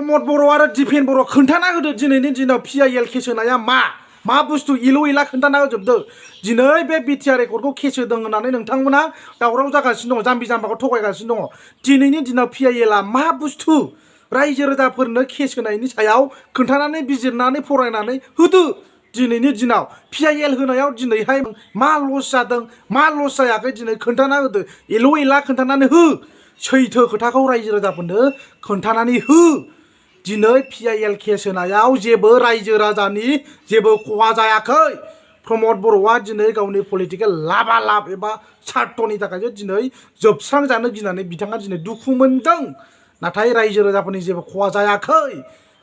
प्रमद बर' आरो दिपेन बर' खोन्थाना होदो दिनैनि दिनाव PIL केस होनाया मा बुस्थु इलु इला खोन्थाना होजोबदो दिनै बे बिटिआर रेकर्डखौ केस होदों होननानै नोंथांमोना दावराव जागासिनो दङ जाम्बि जाम्बाखौ थगायगासिनो दङ दिनैनि दिनाव PIL आ मा बुस्थु रायजो राजाफोरनो केस होनायनि सायाव खोन्थानानै बिजिरनानै फरायनानै होदो दिनैनि दिनाव PIL होनायाव दिनैहाय मा लस जादों मा लस जायाखै दिनै खोन्थाना होदो इलु इला खोन्थानानै हो सैथो खोथाखौ रायजो राजाफोरनो खोन्थानानै हो दिनै PIL केस होनायाव जेबो रायजो राजानि जेबो खहा जायाखै प्रमद बर'आ दिनै गावनि पलिटिकेल लाबा लाब एबा सार्थनि थाखायसो दिनै जोबस्रांजानो गिनानै बिथाङा दिनै दुखु मोनदों नाथाय रायजो राजाफोरनि जेबो खहा जायाखै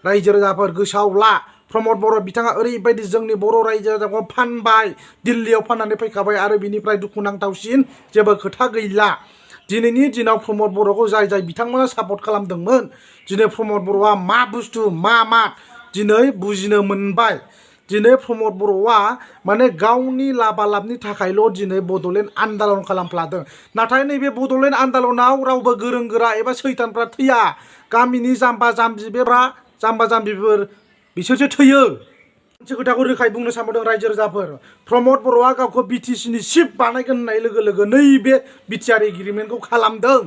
रायजो राजाफोर गोसोआव ला प्रमद बर' बिथाङा ओरैबायदि जोंनि बर' रायजो राजाखौ फानबाय दिल्लीयाव फाननानै फैखाबाय आरो बिनिफ्राय दुखुनांथावसिन जेबो खोथा गैला दिनैनि दिनाव प्रमद बर'खौ जाय बिथांमोना सापर्ट खालामदोंमोन दिनै प्रमद बर'आ मा बुस्थु मा दिनै बुजिनो मोनबाय दिनै प्रमद बर'आ माने गावनि लाबा लाबनि थाखायल' दिनै बड'लेण्ड आन्दालन खालामफ्लादों नाथाय नैबे बड'लेण्ड आन्दालनाव रावबो गोरों गोरा एबा सैतानफ्रा थैया गामिनि जाम्बा जाम्बिफोर बिसोरसो थैयो मोनसे खोथाखौ रोखायै बुंनो सानबावदों रायजो राजाफोर प्रमद बर'आ गावखौ बिटिसिनि चिफ बानायगोन होननाय लोगो लोगो नैबे बिटिआर एग्रिमेन्टखौ खालामदों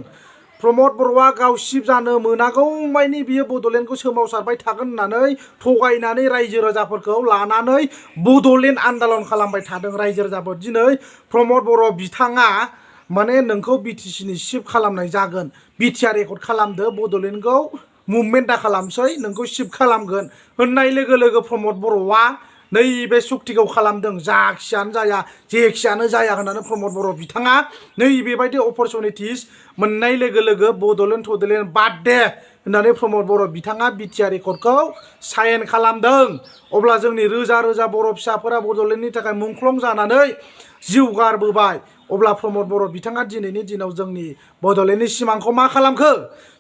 प्रमद बर'आ गाव चिफ जानो मोनागौमानि बियो बड'लेण्डखौ सोमावसारबाय थागोन होननानै थगायनानै रायजो राजाफोरखौ लानानै बड'लेण्ड आन्दालन खालामबाय थादों रायजो राजाफोर दिनै प्रमद बर' बिथाङा माने नोंखौ बिटिसिनि चिफ खालामनाय जागोन बिटिआर रेकर्ड खालामदो बड'लेण्डखौ मुभमेन्ट दा खालामसै नोंखौ शिफ्ट खालामगोन होननाय लोगो लोगो प्रमद बर'आ नैबे सुक्तिखौ खालामदों जाखियानो जाया जेखियानो जाया होननानै प्रमद बर' बिथाङा नैबेबायदि अपरचुनिटिस मोननाय लोगो लोगो बड'लेण्ड बाद दे होननानै प्रमद बर' बिथाङा बिटिआर रेकर्डखौ साइन खालामदों अब्ला जोंनि रोजा रोजा बर' फिसाफोरा बड'लेण्डनि थाखाय मुंख्लं जानानै जिउ गारबोबाय अब्ला प्रमद बर' बिथाङा दिनैनि दिनाव जोंनि बड'लेण्डनि सिमांखौ मा खालामखो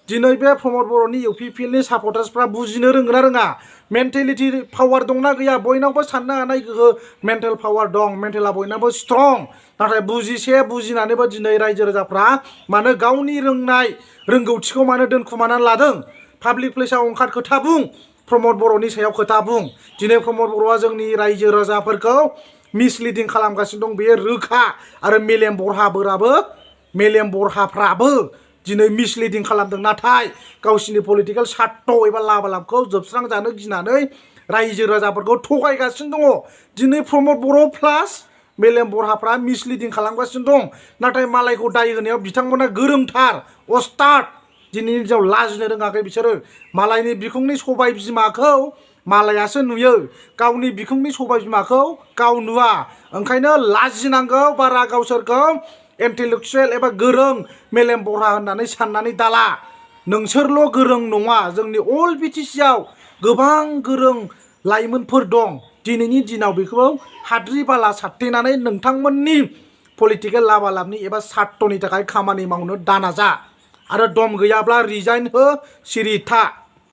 दिनै बे प्रमद बर'नि UPPLनि सापर्टार्सफ्रा बुजिनो रोंगोना रोङा मेन्टेलिटि पावार दंना गैया बयनावबो साननो हानाय गोहो मेन्टेल पावार दं मेन्टेला बयनावबो स्ट्रं नाथाय बुजिनानैबो दिनै रायजो राजाफ्रा मानो गावनि रोंगौथिखौ मानो दोनखुमानानै लादों पाब्लिक प्लेसाव ओंखार खोथा बुं प्रमद बर'नि सायाव खोथा बुं दिनै प्रमद बर'आ जोंनि रायजो राजाफोरखौ मिसलिडिं खालामगासिनो दं बेयो रोखा आरो मेलेम बरहाफ्राबो दिनै मिसलिडिं खालामदों नाथाय गावसिनि पलिटिकेल सार्थ एबा लाबा लाबखौ जोबस्रांजानो गिनानै रायजो राजाफोरखौ थगायगासिनो दङ दिनै प्रमद बर' प्लास मेलेम बरहाफ्रा मिसलिडिं खालामगासिनो दं नाथाय मालायखौ दाय होनायाव बिथांमोना गोरोंथार अस्ताद दिनैनि दिनाव लाजिनो रोङाखै बिसोरो मालायनि बिखुंनि सबाय बिमाखौ मालायासो नुयो गावनि बिखुंनि सबाय बिमाखौ गाव नुवा ओंखायनो लाजिनांगौ बारा गावसोरखौ इन्टेलेक्चुएल एबा गोरों मेलेम बरहा होननानै साननानै दाला नोंसोरल' गोरों नङा जोंनि अल बिटिसिआव गोबां गोरों लाइमोनफोर दं दिनैनि दिनाव बेखौ हाद्रि बाला सारथेनानै नोंथांमोननि पलिटिकेल लाबा लाबनि एबा सार्थनि थाखाय खामानि मावनो दानाजा आरो दम गैयाब्ला रिजाइन हो सिरि था